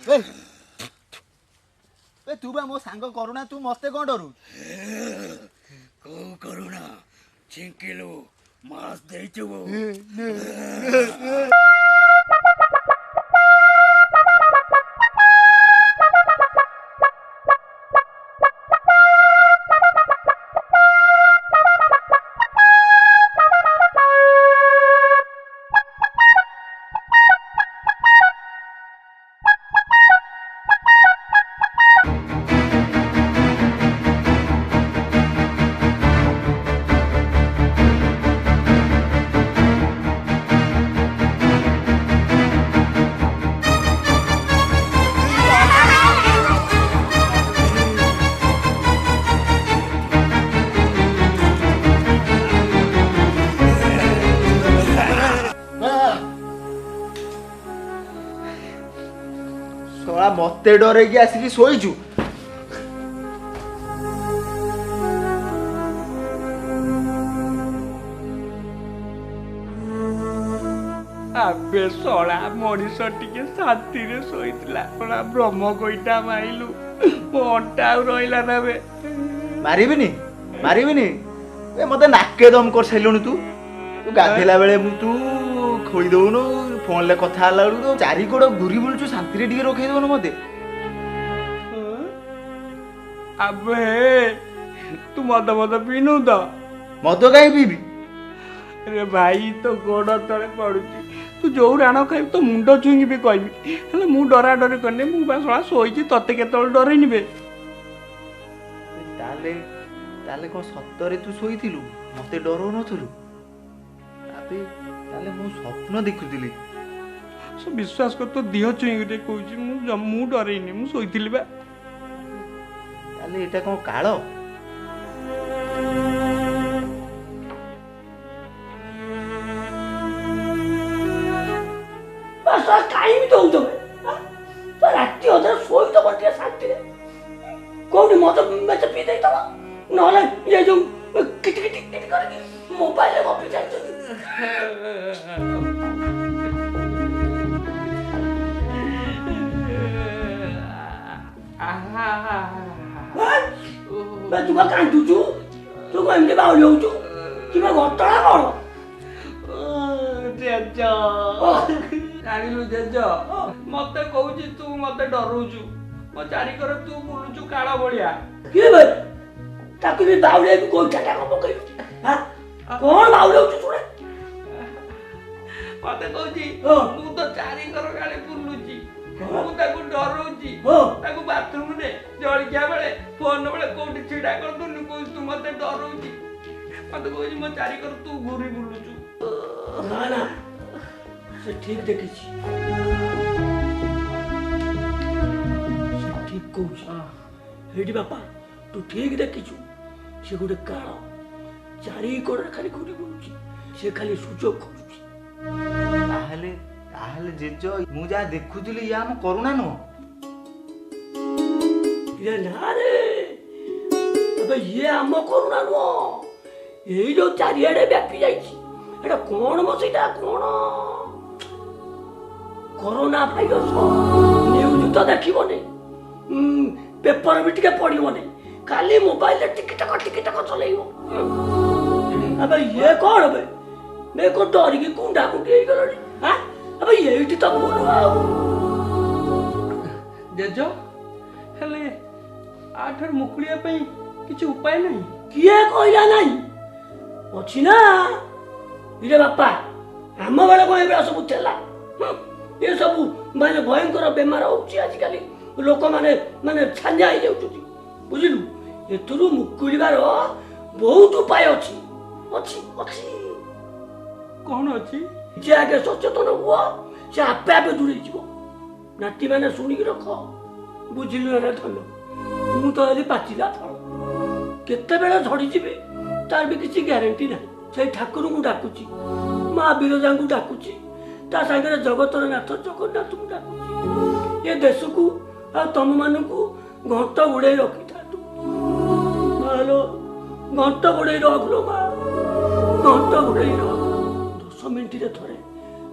ଏ ତୁ ବା ମୋ ସାଙ୍ଗ କରୁଣା, ତୁ ମତେ କଣ ଡରୁ? କୋଉ କରୁଣା? ଛିଙ୍କିଲୁ ମାସ ଦେଇଛୁ। ଶଳା ମତେ ଡରେଇକି ଆସିକି ଶୋଇଛୁ। ଆବେ ଶଳା, ମଣିଷ ଟିକେ ଶାନ୍ତିରେ ଶୋଇଥିଲା, ଶଳା ବ୍ରହ୍ମ କୋଇଟା ମାଇଲୁ, ମୋ ଅଣ୍ଟା ଆଉ ରହିଲା ନା ବେ। ମାରିବିନି, ମାରିବିନି। ଏ ମତେ ନାକେ ଦମ କରିସାରିଲୁଣି ତୁ। ତୁ ଗାଧେଇଲା ବେଳେ ମୁଁ ତୁ ଖୋଇ ଦଉନୁ, ଫୋନରେ କଥା ହେଲା ବେଳକୁ ତୁ ଚାରି ଗୋଡ ଘୁରି ବୁଲୁଛୁ, ଶାନ୍ତିରେ ଟିକେ ରଖେଇ ଦଉନୁ ମତେ। ଆବେ ତୁ ମଦ ମଦ ପିଇନୁ ତ? ମଦ କାହିଁ ପିଇବି? ରେ ଭାଇ, ତୋ ଗୋଡ ତଳେ ପଡୁଛି, ତୁ ଯୋଉ ରାଣ ଖାଇବୁ ତୋ ମୁଣ୍ଡ ଛୁଇଁକି ବି କହିବି, ହେଲେ ମୁଁ ଡରା ଡରି କରିନି। ମୁଁ ବା ଶଳା ଶୋଇଛି, ତତେ କେତେବେଳେ ଡରେଇନି ବେ। ତାହେଲେ ତାହେଲେ କଣ ସତରେ ତୁ ଶୋଇଥିଲୁ, ମତେ ଡରଉନଥିଲୁ? ଆବେ ତାହେଲେ ମୁଁ ସ୍ୱପ୍ନ ଦେଖୁଥିଲି। ସେ ବିଶ୍ୱାସ କର, ତୋ ଦେହ ଛୁଇଁକି ଟିକେ କହୁଛି, ମୁଁ ଡରେଇନି, ମୁଁ ଶୋଇଥିଲି ବା। ତାହେଲେ ଏଇଟା କଣ କାଳ? କାହିଁକି ଦଉଛ ବେ? ରାତି ଅଧରେ ଶୋଇଥବ ଟିକେ ଶାନ୍ତିରେ, କୋଉଠି ମଦ ମେଞ୍ଚେ ପିଇ ଦେଇଥବ, ନହେଲେ ଇଏ ଯୋଉ କିଟି କିଟି କିଟି କରିକି ମୋବାଇଲରେ ଗପି ଚାଲିଛନ୍ତି। ବେ ତୁ କଣ କାନ୍ଦୁଛୁ? ତୁ କଣ ଏମିତି ବାଉଳି ହଉଛୁ? କିମ୍ବା ଘଟଣା କଣ? ଜେଜ, ଜାଣିଲୁ ଜେଜ, ମତେ କହୁଛି ତୁ ମତେ ଡରଉଛୁ, ମୋ ଚାରିକର ତୁ ବୁଲୁଛୁ କାଳ ଭଳିଆ। କିଏ ବେ? ତାକୁ ବି ବାଉଳି ଗୋଇଠାଟା କଣ ପକେଇଲୁ? କଣ ବାଉଳି ହଉଛୁ ଶୁଣେ? ମତେ କହୁଛି ମୁଁ ତ ଚାରିକର କାଳେ ବୁଲୁଛି, ମୁଁ ତାକୁ ଡରଉଛି, ତାକୁ ବାଥରୁମରେ ଜଳିଖିଆ ବେଳେ ଫୋନ ବେଳେ କୋଉଠି ଛିଡା କରିଦଉନି, କହୁଛି ତୁ ମତେ ଡରଉଛି। ମତେ କହୁଛି ମୋ ଚାରିକର ତୁ ଘୁରି ବୁଲୁଛୁ। ନା ନା, ସେ ଠିକ ଦେଖିଛି, ସେ ଠିକ କହୁଛି। ହେଇଠି ବାପା, ତୁ ଠିକ ଦେଖିଛୁ, ସେ ଗୋଟେ କାଳ ଚାରି କଡ଼ରେ ଖାଲି ଘୁରି ବୁଲୁଛି, ସେ ଖାଲି ସୁଯୋଗ ଖୋଜୁଛି। ତାହେଲେ ତାହେଲେ ଜେଜ, ମୁଁ ଯାହା ଦେଖୁଥିଲି ଇଏ ଆମ କରୁଣା ନୁହଁ? ଇରେ ନା ରେ, ଏବେ ଇଏ ଆମ କରୁଣା ନୁହଁ। ଏଇ ଯୋଉ ଚାରିଆଡେ ବ୍ୟାପି ଯାଇଛି, ଏଟା କଣ ମ, ସେଇଟା କଣ? Corona virus. ନ୍ୟୁଜ ତ ଦେଖିବନି, ପେପର ବି ଟିକେ ପଢିବନି, ଖାଲି ମୋବାଇଲରେ ଟିକିଟକ ଟିକିଟକ ଚଲେଇବ। ଆବେ ଇଏ କଣ ବେ? ବେ କଣ ଡରିକି କୁଣ୍ଡା କୁଣ୍ଡି ହେଇଗଲାଣି? ଆବେ ଏଇଠି ତ ଭୁଲ ଆଉ। ଜେଜ, ହେଲେ ଆଠାରୁ ମୁକୁଳିବା ପାଇଁ କିଛି ଉପାୟ ନାହିଁ? କିଏ କହିଲା ନାହିଁ? ଅଛି ନା। ଇରେ ବାପା, ଆମ ବେଳେ କଣ ଏଗୁଡ଼ା ସବୁ ଥିଲା? ଏ ସବୁ ମାନେ ଭୟଙ୍କର ବେମାର ହଉଛି ଆଜିକାଲି, ଲୋକମାନେ ମାନେ ଛାନିଆ ହେଇଯାଉଛନ୍ତି, ବୁଝିଲୁ? ଏଥିରୁ ମୁକୁଳିବାର ବହୁତ ଉପାୟ ଅଛି, ଅଛି, ଅଛି। କଣ ଅଛି? ଯେ ଆଗେ ସଚେତନ ହୁଅ, ସେ ଆପେ ଆପେ ଦୂରେଇ ଯିବ। ନାତିମାନେ ଶୁଣିକି ରଖ, ବୁଝିଲୁ ନା ଧନ? ମୁଁ ତ ହେଲି ପାଚିଲା ଫଳ, କେତେବେଳେ ଝଡ଼ିଯିବି ତାର ବି କିଛି ଗ୍ୟାରେଣ୍ଟି ନାହିଁ। ସେଇ ଠାକୁରଙ୍କୁ ଡାକୁଛି, ମା ବିରଜାଙ୍କୁ ଡାକୁଛି, ତା ସାଙ୍ଗରେ ଜଗତର ନାଥ ଜଗନ୍ନାଥଙ୍କୁ ଡାକୁଛି, ଏ ଦେଶକୁ ଆଉ ତମମାନଙ୍କୁ ଘଣ୍ଟ ଘୋଡ଼େଇ ରଖିଥାନ୍ତୁ। ମାଲୋ, ଘଣ୍ଟ ଘୋଡ଼େଇ ରଖ ମା, ଘଣ୍ଟ ଘୋଡ଼େଇ ରଖ। 10 ମିନିଟରେ ଥରେ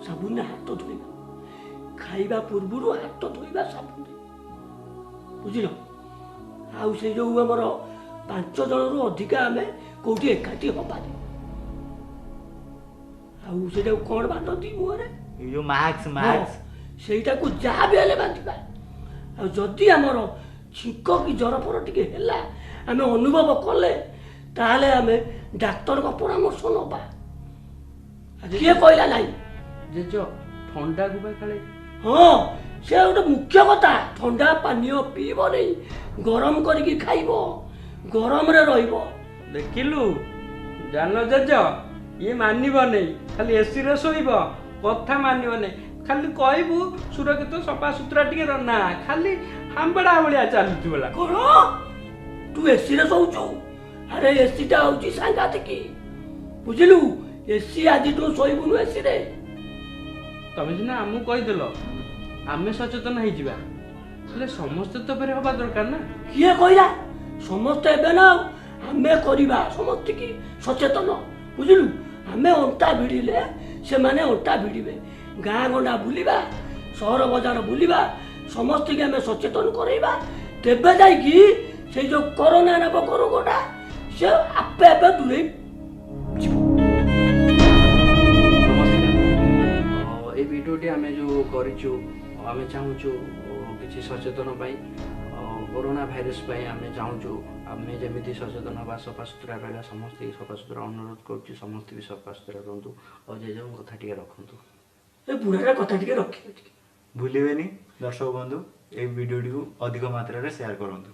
ସାବୁନରେ ହାତ ଧୋଇବା, ଖାଇବା ପୂର୍ବରୁ ହାତ ଧୋଇବା ସାବୁନରେ, ବୁଝିଲ? ଆଉ ସେ ଯେଉଁ ଆମର 5 ଜଣରୁ ଅଧିକା ଆମେ କେଉଁଠି ଏକାଠି ହେବାନି। ଆଉ ସେଇଟାକୁ କ'ଣ ବାନ୍ଧନ୍ତି ମୁହଁରେ? ଏଇ ଯୋଉ ମାସ୍କ। ମାସ୍କ, ସେଇଟାକୁ ଯାହା ବି ହେଲେ ବାନ୍ଧିବା। ଆଉ ଯଦି ଆମର ଛିଙ୍କ କି ଜ୍ୱର ଫର ଟିକେ ହେଲା, ଆମେ ଅନୁଭବ କଲେ, ତାହେଲେ ଆମେ ଡାକ୍ତରଙ୍କ ପରାମର୍ଶ ନେବା। କିଏ କହିଲା ନାହିଁ? ଜେଜ, ଥଣ୍ଡାକୁ ବା କାଳେ? ହଁ, ସେ ଗୋଟେ ମୁଖ୍ୟ କଥା। ଥଣ୍ଡା ପାନୀୟ ପିଇବନି, ଗରମ କରିକି ଖାଇବ, ଗରମରେ ରହିବ। ଦେଖିଲୁ ଜାନ ଜେଜ, ଇଏ ମାନିବନି, ଖାଲି ଏସିରେ ଶୋଇବ, କଥା ମାନିବନି। ଖାଲି କହିବୁ ସୁରକ୍ଷିତ ସଫାସୁତୁରା ଟିକେ ନା, ଖାଲି ହାମ୍ବଡ଼ା ଭଳିଆ ଚାଲୁଛି ବୋଲା। କଣ ତୁ ଏସିରେ ଶୋଉଛୁ? ଆରେ ଏସିଟା ହଉଛି ସାଂଘାତିକ, ବୁଝିଲୁ? ଏସି ଆଜିଠୁ ଶୋଇବୁନୁ ଏସିରେ। ତମେ ସିନା ଆମକୁ କହିଦେଲ, ଆମେ ସଚେତନ ହେଇଯିବା, ହେଲେ ସମସ୍ତେ ତ ଫେରେ ହବା ଦରକାର ନା। କିଏ କହିଲା ସମସ୍ତେ ଏବେ ନା? ଆଉ ଆମେ କରିବା ସମସ୍ତିକି ସଚେତନ, ବୁଝିଲୁ? ଆମେ ଅଣ୍ଟା ଭିଡ଼ିଲେ ସେମାନେ ଅଣ୍ଟା ଭିଡ଼ିବେ। ଗାଁ ଗଣ୍ଡା ବୁଲିବା, ସହର ବଜାର ବୁଲିବା, ସମସ୍ତିକି ଆମେ ସଚେତନ କରେଇବା, ତେବେ ଯାଇକି ସେଇ ଯେଉଁ କରୋନା ନାମକ ରୋଗଟା ସେ ଆପେ ଆପେ ଦୂରେଇ ଯିବ। ନମସ୍କାର। ଏଇ ଭିଡ଼ିଓଟି ଆମେ ଯେଉଁ କରିଛୁ, ଆମେ ଚାହୁଁଛୁ କିଛି ସଚେତନ ପାଇଁ, କରୋନା ଭାଇରସ୍ ପାଇଁ। ଆମେ ଚାହୁଁଛୁ ଆମେ ଯେମିତି ସଚେତନ ହେବା, ସଫାସୁତୁରା ରହିବା, ସମସ୍ତେ ସଫାସୁତୁରା ଅନୁରୋଧ କରୁଛୁ, ସମସ୍ତେ ବି ସଫାସୁତୁରା ରୁହନ୍ତୁ। ଆଉ ଜେଜେଙ୍କ କଥା ଟିକେ ରଖନ୍ତୁ। ଏ ବୁଢ଼ାର କଥା ଟିକେ ରଖିବେ ଟିକେ। ଭୁଲିବେନି ଦର୍ଶକ ବନ୍ଧୁ, ଏଇ ଭିଡ଼ିଓଟିକୁ ଅଧିକ ମାତ୍ରାରେ ସେୟାର କରନ୍ତୁ।